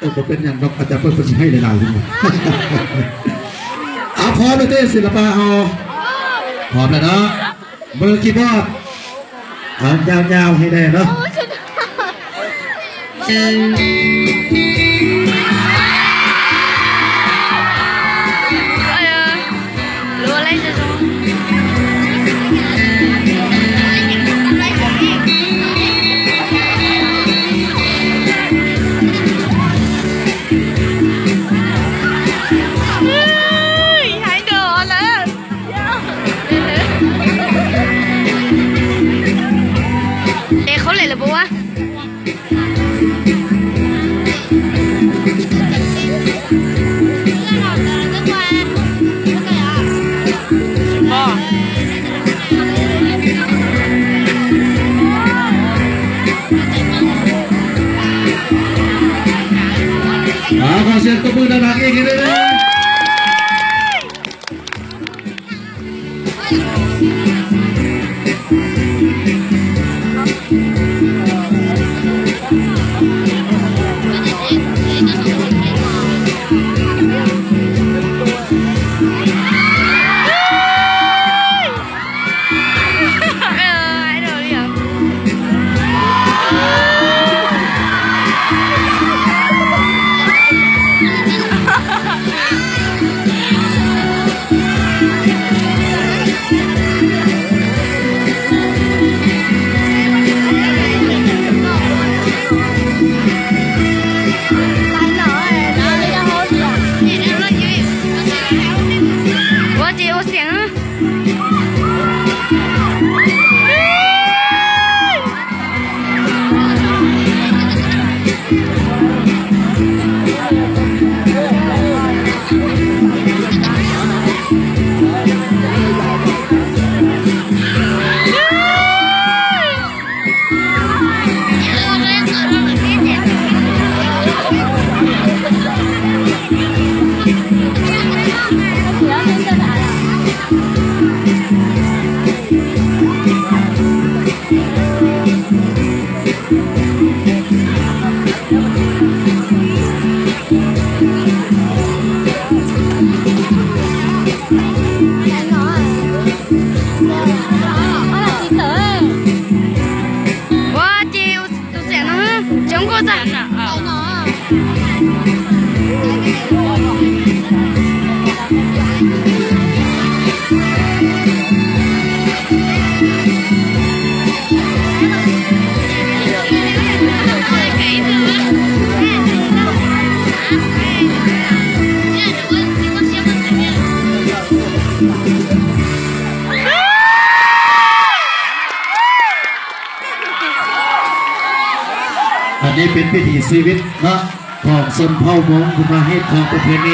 Ua peb nyam no aw ca pawj pawg tsis haij li lawm. Aw, phov lawm tej si la pa ho. Phov lawm no. Npawg kis poj. Aw, ncau ncau hais dais no. Es qhov lem lawm puas ua? Hos sia koj pw na na ib Ua ces ua xiam. Ua ces tus xiam no coob koj txaj. Anv peb peb his xwb vib no, khoom xoo phauj Moob kuv mas hej khoom pua phe ne.